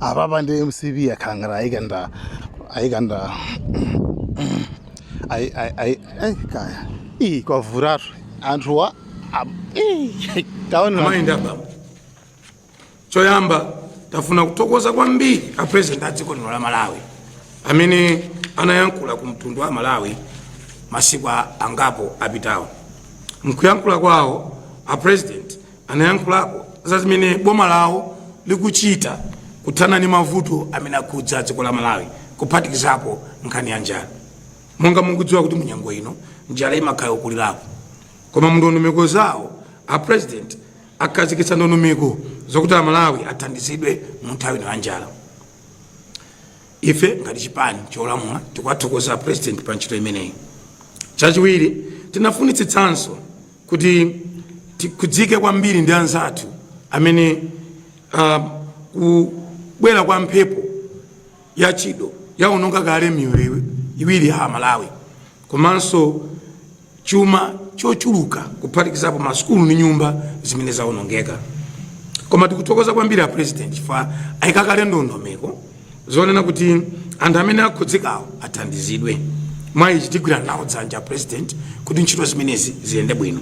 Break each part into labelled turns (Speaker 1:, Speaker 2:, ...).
Speaker 1: Apapa ndi MCP yakhala ayikanda ayikanda ayi ayi ayi ayi kaya iyi kwavuratu anthuwa taona.
Speaker 2: Amayi ndi abambo, choyamba tafuna kuthokoza kwambiri a President a dziko lino la Malawi amene anayankhula ku mtundu wa Malawi masiku angapo apitawo. Mkuyankhula kwawo, a President anayankhulako za zimene boma lawo likuchita kuthana ndi mavuto amene akhudza dziko la Malawi, kuphatikizapo nkhani ya njala. Monga mukudziwa kuti munyengo ino njala imakhala yokulirapo, koma mndondomeko zawo a President akhazikitsa ndondomeko zokuti Amalawi athandizidwe mu nthawi ino ya njala. Ife ngati chipani cholamula tikuwathokoza President pa ntchito imeneyi. Chachiwiri, tinafunitsitsanso kuti tikudzike kwambiri ndi anzathu amene kubwera kwa mphepo ya Chido yaononga kale miyoyo iwiri ya Amalawi komanso chuma chochuluka, kuphatikizapo masukulu ndi nyumba zimene zawonongeka. Koma tikuthokoza kwambiri a President chifukwa ayika kale ndondomeko zonena kuti anthu amene akhudzikawo athandizidwe. Mwa ichi tigwira nawo dzanja a President kuti ntchito zimenezi ziyende bwino.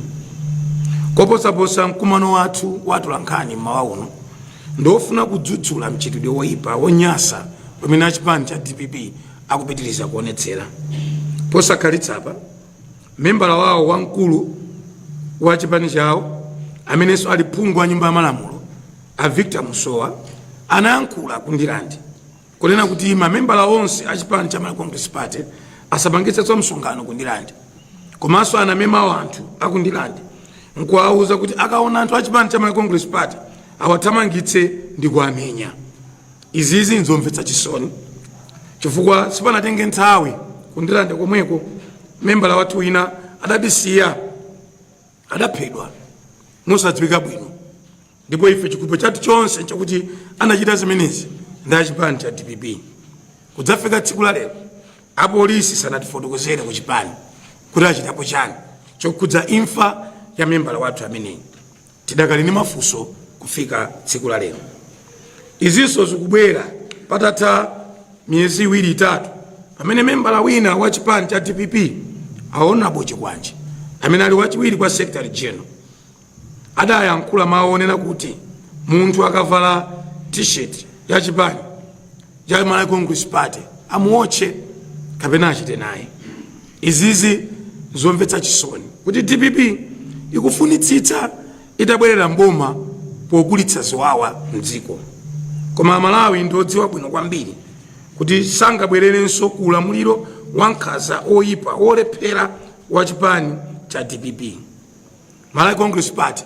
Speaker 2: Koposaposa, mkumano wathu watolankhani mmawa uno ndofuna kudzudzula mchitidwe woyipa wonyasa pamene achipani cha DPP akupitiriza kuonetsera. Posakhalitsapa, membala wawo wamkulu wa chipani chawo amenenso ali phungu wa Nyumba ya Malamulo, a Victor Musowa, anayankhula ku Ndirande kunena kuti mamembala onse a chipani cha Malawi Congress Party asapangitsenso msonkhano ku Ndirande. Komanso anamema anthu aku Ndirande nkuwawuza kuti akaona anthu a chipani cha Malawi Congress Party awathamangitse ndi kuamenya. Izizi nzomvetsa chisoni chifukwa sipanatenge nthawi, ku Ndirande komweko membala wathu wina adatisiya, adaphedwa mosadziwika bwino, ndipo ife chikhulupiriro chathu chonse nchakuti anachita zimenezi ndi achipani cha DPP. Kudzafika tsiku la lero, apolisi sanatifotokozere ku chipani kuti achitapo chani chokhudza imfa ya membala wathu ameneyi. Tidakali ndi mafunso kufika tsiku la lero. Izinso zikubwera patatha miyezi iwiri, itatu pamene membala wina wa chipani cha DPP, aonabo Chikwanje, amene ali wachiwiri kwa Secretary General, adayankhula mawu onena kuti munthu akavala T-shirt ya chipani cha Malawi Congress Party amuotche kapena achite naye. Izizi zomvetsa chisoni kuti DPP ikufunitsitsa itabwerera mboma pokulitsa ziwawa mdziko. Koma Amalawi ndiodziwa bwino kwambiri kuti sangabwererenso ku ulamuliro wa nkhanza, oyipa, wolephera wa chipani cha DPP. Malawi Congress Party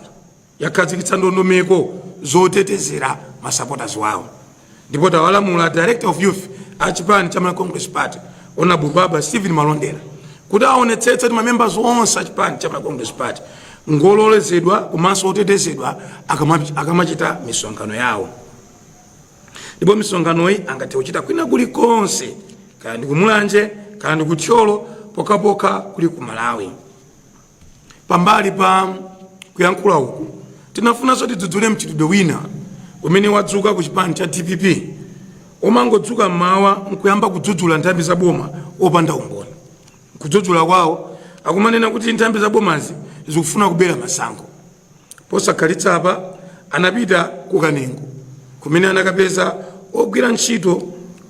Speaker 2: yakhazikitsa ndondomeko zotetezera masupporters wawo, ndipo tawalamula Director of Youth a chipani cha Malawi Congress Party, Honorable Baba Stephen Malondera, kuti aonetsetse kuti mamembers onse a chipani cha Malawi Congress Party ngololezedwa komanso otetezedwa akamachita misonkhano yawo. Ndipo misonkhanoyi angathe kuchita kwina kulikonse, kaya ndi kuMulanje, kaya ndi kuThyolo, pokhapokha kuli ku Malawi. Pambali pa kuyankhula uku, tinafunanso tidzudzule mchitidwe wina umene wadzuka ku chipani cha DPP, umangodzuka mmawa nkuyamba kudzudzula nthambi za boma opanda umboni. Kudzudzula kwawo akumanena kuti nthambi za bomazi zikufuna kubera masankho. Posakhalitsa apa anapita ku Kanengo kumene anakapeza ogwira ntchito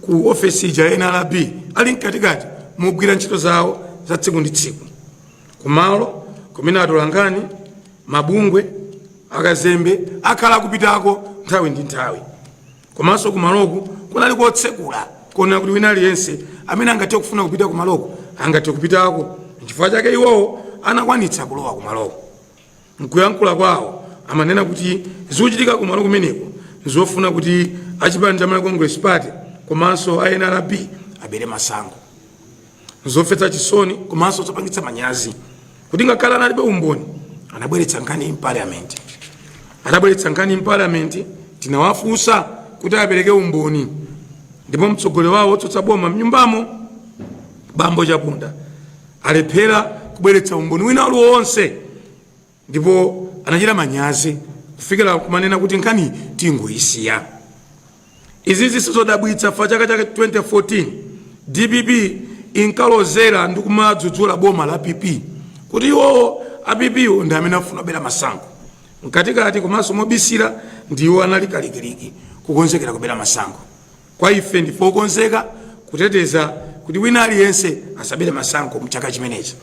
Speaker 2: ku ofesi ija ya NRB ali mkatikati mogwira ntchito zawo za tsiku ndi tsiku, kumalo kumene atolankhani, mabungwe, akazembe akhala akupitako nthawi ndi nthawi. Komanso kumaloku kunali kotsekula, kuona kuti wina aliyense amene angathe kufuna kupita kumaloko angathe kupitako. Nchifukwa chake iwowo anakwanitsa kulowa kumaloko. Nkuyankhula kwawo amanena kuti zikuchitika kumalo kumeneko nzofuna kuti achipani cha Malawi Congress Party komanso a NRB abere masankho. Nzomvetsa chisoni komanso zopangitsa manyazi kuti ngakhale analibe umboni, anabweretsa nkhani in Parliament. Adabweretsa nkhani in Parliament, tinawafunsa kuti apereke umboni, ndipo mtsogoleri wawo wotsutsa boma mnyumbamo, Bambo Chaponda, alephera kubweretsa umboni wina uliwonse, ndipo anachita manyazi kufikira kumanena kuti nkhani tingoyisiya. Izizi sizodabwitsa fa chaka cha 2014 DPP inkalozera ndi kumadzudzula boma la PP kuti iwowo a PP wo ndi amene afuna kubera masankho mkatikati, komanso mobisira ndiwo anali kalikiliki kukonzekera kubera masankho. Kwa ife ndife okonzeka kuteteza kuti wina aliyense asabere masankho mchaka chimenechi,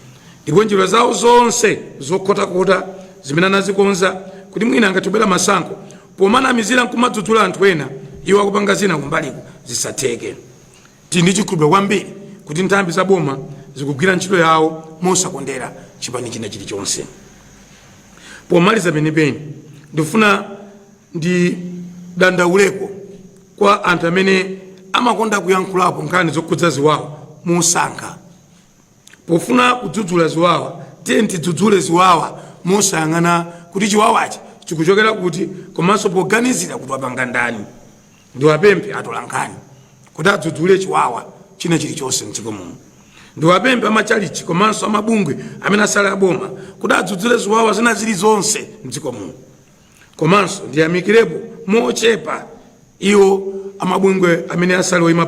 Speaker 2: ndipo njira zawo zonse zokhotakhota zimene anazikonza kuti mwina angatibera masankho pomanamizira nkumadzudzula anthu ena iwo akupanga zina kumbaliko zisatheke. Tili ndi chikhulupiriro kwambiri kuti nthambi za boma zikugwira ntchito yawo mosakondera chipani china chilichonse. Pomaliza penipeni, ndifuna ndidandauleko kwa anthu amene amakonda kuyankhulapo nkhani zokhudza ziwawa mosankha. Pofuna kudzudzula ziwawa, tiye tidzudzule ziwawa mosayang'ana kuti chiwawachi chikuchokera kuti komanso poganizira kuti wapanga ndani. Ndiwapemphe atolankhani kuti adzudzule chiwawa china chilichonse mdziko muno. Ndiwapemphe amachalichi komanso amabungwe amene asali aboma kuti adzudzule ziwawa zina zilizonse mdziko muno. Komanso ndiyamikirepo mochepa iwo amabungwe amene asali oyima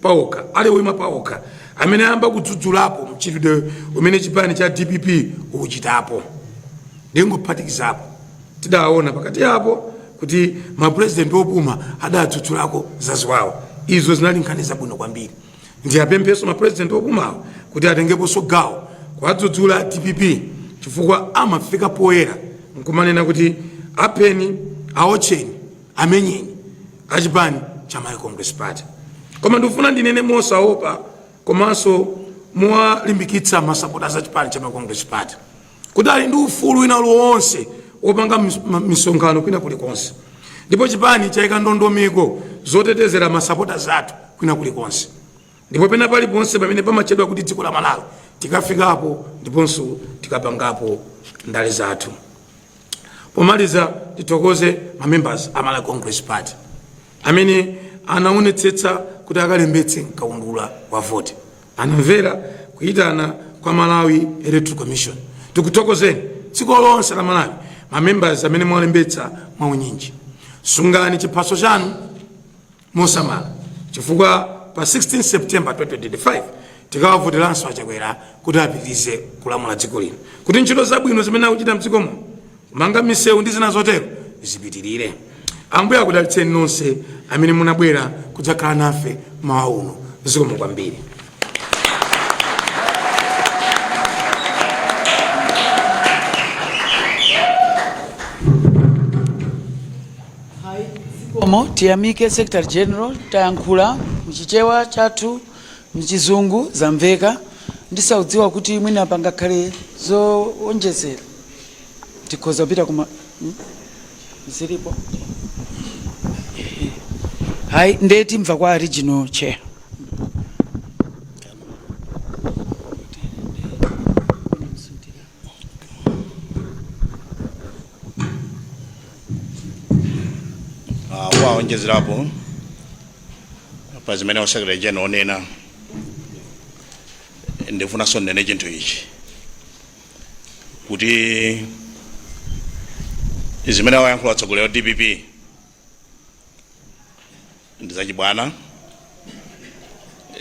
Speaker 2: paokha, ali oyima paokha, amene ayamba kudzudzulapo mchitidwe umene chipani cha DPP ukuchitapo. Ndingophatikizapo, tidaona pakati apo kuti mapurezidenti opuma adadzudzulako za ziwawa. Izo zinali nkhani zabwino kwambiri. Ndiyapemphenso mapurezidenti opumawo kuti atengeponso gawo kuwadzudzula DPP, chifukwa amafika poyera nkumanena kuti apheni, aotcheni, amenyeni achipani cha Malawi Congress Party. Koma ndikufuna ndinene mosaopa komanso mowalimbikitsa masapota za chipani cha Malawi Congress Party kuti ali ndi ufulu wina uliwonse wopanga misonkhano kwina kulikonse, ndipo chipani chayika ndondomeko zotetezera masapota zathu kwina kulikonse, ndipo pena paliponse pamene pamatchedwa kuti dziko la Malawi tikafikapo ndiponso tikapangapo ndale zathu. Pomaliza, tithokoze ma members a Malawi Congress Party amene anaonetsetsa kuti akalembetse mkaundula wa voti, anamvera kuyitana kwa Malawi Electoral Commission. Tikuthokozeni dziko lonse la Malawi, ma members amene mwalembetsa mwaunyinji. Sungani chiphaso chanu mosamala, chifukwa pa 16 September 2025 tikawavoteranso Achakwera kuti apitirize kulamula dziko lino, kuti ntchito zabwino zimene akuchita mdziko muno, kumanga misewu ndi zina zotero, zipitirire. Ambuye akudalitseni nonse amene munabwera kudzakhala nafe mawa uno. Zikomo kwambiri.
Speaker 3: Zikomo, tiyamike Secretary General. Tayankhula mchichewa chathu, mchizungu, zamveka. Ndisaudziwa kuti mwina pangakhale zowonjezera, tikhoza kupita kuma Zilipo? Hayi, ndiye timva kwa regional chair.
Speaker 4: Kuwonjezerapo pa zimene secretary general onena, ndifunanso ndinene chinthu ichi kuti zimene awayankhula atsogoleri wa DPP ndi zachibwana,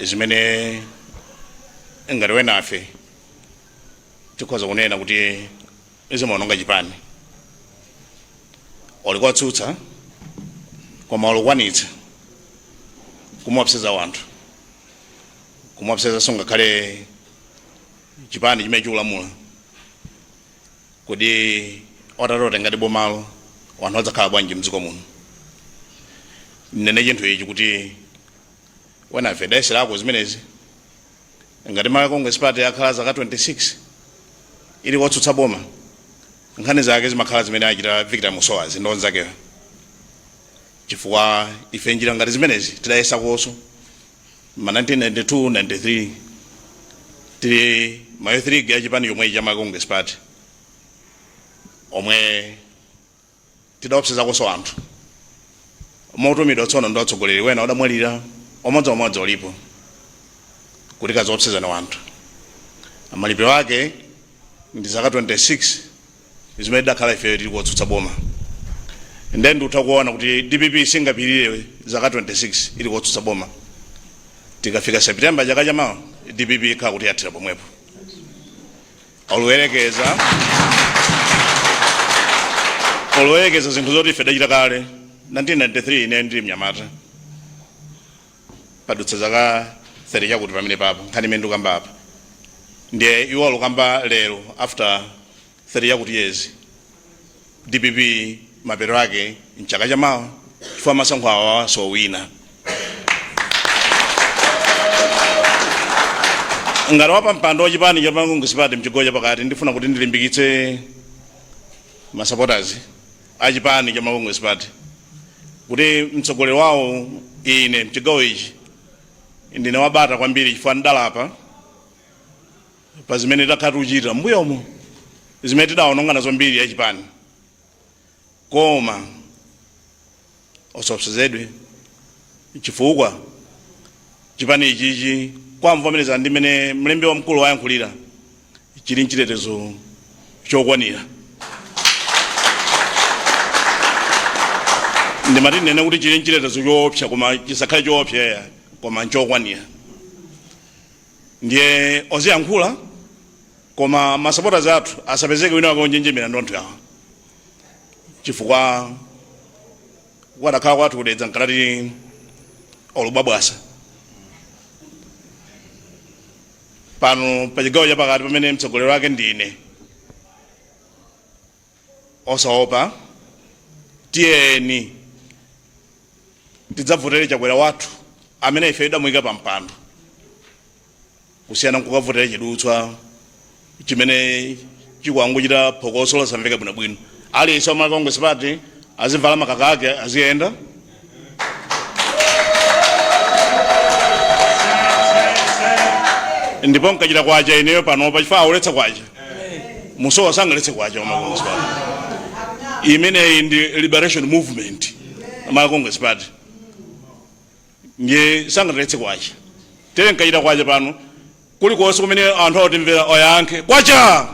Speaker 4: zimene ngati wenafe tikhoza kunena kuti zimaononga chipani. Olikotsutsa koma olokwanitsa kumuopseza wanthu, kumuopsezanso ngakhale chipani chimene chikulamula, kodi otatote ngati bomalo wanthu adzakhala bwanji mdziko muno? Nene chinthu ichi kuti wenafe dayeserako zimenezi. Ngati Malawi Congress Party yakhala zaka 26 ili kotsutsa boma, nkhani zake zimakhala zimene achita Victor Musowazi ndi onzakeyo, chifukwa ife njira ngati zimenezi tidayesakonso ma 1992 93 tili ma youth league ya chipani chomwechi cha Malawi Congress Party, omwe tidaopsezakonso anthu motumidwa tsono ndi atsogoleri wena odamwalira omodzimodzi olipo kuti kaziopsezana wanthu. Malipiro ake ndi zaka 26 zimene tidakhala ife tili kotsutsa boma. Ndiye ndikutha kuona kuti DPP singapirire zaka 26 ili kotsutsa boma. Tikafika September chaka chamawa, DPP ikhala kuti yathera pomwepo. Oloyerekeza zinthu zoti ife tidachita kale 1993, ine ndili mnyamata, padutsa zaka 30 chakuti pamene papa nkhani imene ndikukamba apa, ndiye iwo alukamba lero after 30 chakuti years. DPP mapeto ake mchaka chamawa, chifukwa masankho awa sowina. Ngati wapa mpando wa chipani cha Congress Party mchigawo chapakati, ndifuna kuti ndilimbikitse ma supporters a chipani cha Congress Party kuti mtsogoleri wawo ine mchigawo ichi ndine wabata kwambiri, chifukwa ndalapa pa zimene takhala tikuchita mbuyomo, zimene tidaononga nazo mbiri ya chipani. Koma osaopsezedwe, chifukwa chipani ichichi, kwamvomereza ndi mmene mlembi wamkulu wayankhulira, chili mchitetezo chokwanira. Ndimati ndinene kuti chili mchitetezo choopsa, koma chisakhale choopsa eya, koma nchokwanira. Ndiye oziyankhula, koma ma supporters athu asapezeke wina wake onjenjemera ndi anthu awa, chifukwa wadakhala kwathu kudedza nkalati olubwabwasa pano pa chigawo chapakati pamene mtsogoleri wake ndine. Osaopa, tiyeni tidzavotere Chakwera wathu amene ife tidamuyika pa mpando, kusiyana nkukavotera chidutswa chimene chikuanguchita phokoso losamveka bwinobwino. Aliyense wa Congress Party azivala makaka ake, aziyenda. Ndipo nkachita kwacha ineyo panopa, chifukwa auletsa kwacha, musowa sangaletse kwacha wa Congress Party. Imeneyi ndi liberation movement ma Congress Party, ndiye sangatiletse kwacha. Tere nkachita kwacha pano, kulikonse kumene anthu akutimvera oyankhe kwacha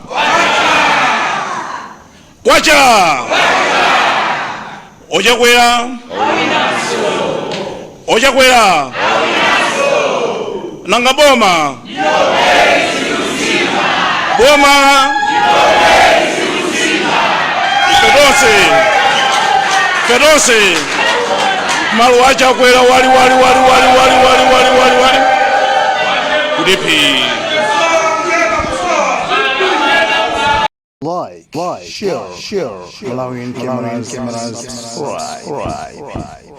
Speaker 4: kwacha. Ochakwera, ochakwera, nanga boma boma fedonse fedonse malo achakwera wali wali wali wali wali wali wali wali wali kuti phi.
Speaker 1: Like, share, Malawian cameras, subscribe.